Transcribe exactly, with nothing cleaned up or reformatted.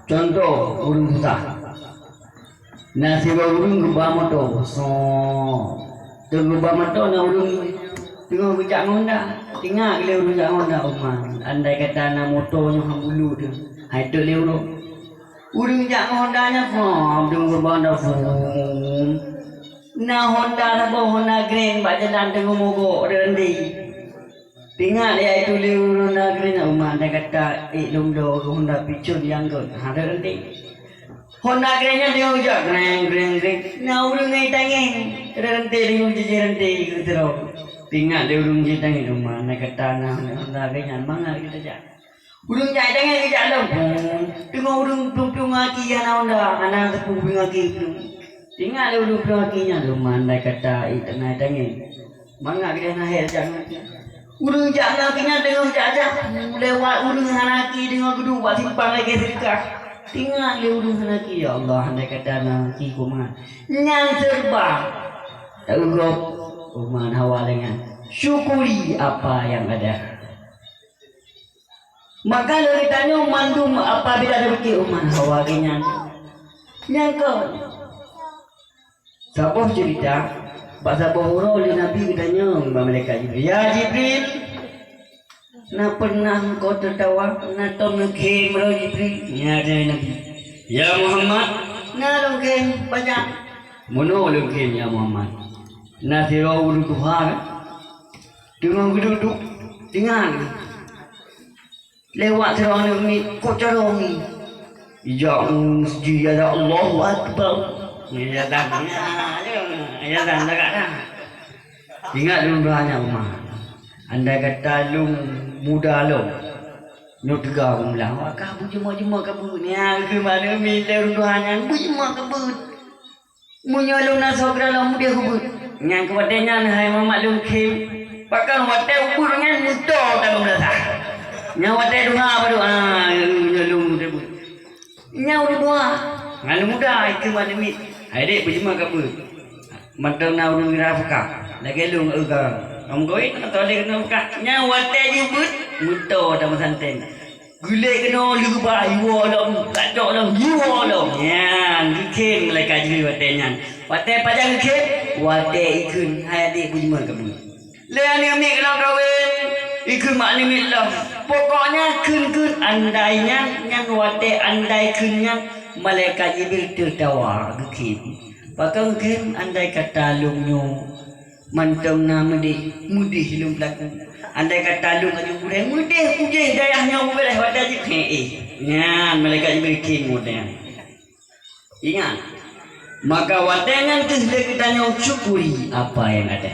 Contoh, ureuëng susah. Na sidroe ureuëng geuba moto, so. Teungoh geuba moto na ureuëng teungoh geujak ngon Honda. Ingat lé ureuëng jak ngon Honda, "Uma, andai kata na moto nyoe han bulut teuh, hai teuk lé uroe." Ureuëng jak ngon Honda nyan, fom, teungoh geuba Honda, fom. Na Honda saboh, Honda Grand bak jalan teungoh mogok, reundi. Teuingat lé, hai teuk lé ureuëng Honda Grand, "Uma, andai kata ék lôn bloe Honda Vision nyang göt, ha, reundi." Honda Grand nyan teungoh jak, greng, greng, greng. Na ureuëng ngai tangieng, reundi, teungoh jijak reundi keu sidroe. Teuingat lé ureuëng jijak tangieng, "Uma, andai kata na Honda Grand nyan, mangat geutanyoe jak." Ureuëng jak tangieng geujak lom. Teungoh ureuëng plueng-plueng aki hana Honda, hana teupeu plueng aki plueng. Teuingat lé ureuëng plueng aki nyan, "Uma, andai kata ék na tangieng, mangat geutanyoe hana hék jak ngon aki." Ureuëng jak ngon aki nyan teungoh jak-jak, lewat ureuëng hana aki teungoh geuduek bak simpang lagée seudeukah. Teuingat lé ureuëng hana aki, "Ya Allah, andai kata na aki keu mangat." Nyan serba taeu gob, Uma, hawa lé nyan. Syukuri apa yang ada. Maka lé geutanyoe mandum apabila tapiké, "Uma, hawa lé nyan." Nyang kon. Saboh ceurita, bak saboh uroe lé Nabi geutanyong bak malaikat Jibril, "Ya Jibril, na pernah engkau tertawa?" "Na tom lôn khém droe, Jibril." Nyan kheun Nabi. "Ya Muhammad." "Na lôn khém, pajan?" "Meunoe lôn khém, ya Muhammad. Na sidroe ureuëng tuha, teungoh geuduek-duek, teuingat lewat sidroe aneuk miet, kok carông nyan. Ijak meuseujid, ya Allahu Akbar." Ya, ya, dan, ya, ya, ya, dan, lagak dah. Ingat lôn doa nyan, Uma. Andai kata lôn muda lom, nyoe teuga meumeulah, wah, ka beujeumah-jeumah ka beuet. Nyan keuh aneuk miet lé lôn doa nyan, beujeumah ka beuet. Meunyoe lôn na soe keudroe lom udeh ubeuet, nyan keu watée nyan hai Muhammad lôn khém. Pakon watée ubeuet nyan meuto tamong meunasah. Nyan watée doa baru, ah, nyoe lôn udeh ubeuet. Nyan ureuëng tuha, ngon ureuëng muda, ikeu mak namiet. Hai dék, beujeumah ka beuet. Mantong na ureuëng ngira fuka. Lagée lôn, eu, ka. Kamu kawin atau lé keunoe fuka? Nyan watée jih beuet, meuto tamong santen. Geulék keunoe leuba, iwoe lom, lacok lom, iwoe lom. Nyan, geukhém malaikat Jibril watée nyan. Watée pajan geukhém, watée ikheun, hai adik, beujeumah ka beuet. Lé aneuk miet keunoe kawén, ikheun mak aneuk miet lom. Pokoknya kheun-kheun andai nyan, nyan watée andai kheun nyan, malaikat Jibril teutawa geukhém. Pakon kheun andai kata lôn nyoe mantong na meudeh, meudeh lôn peulaku. Andai kata lôn aju gurée, meudeh kujéh dayah nyoe bubéh watée jih, he, eh. Nyan malaikat Jibril kheun watée nyan. Ingat, maka watée nyan keuh lé geutanyoe syukuri apa nyang ada.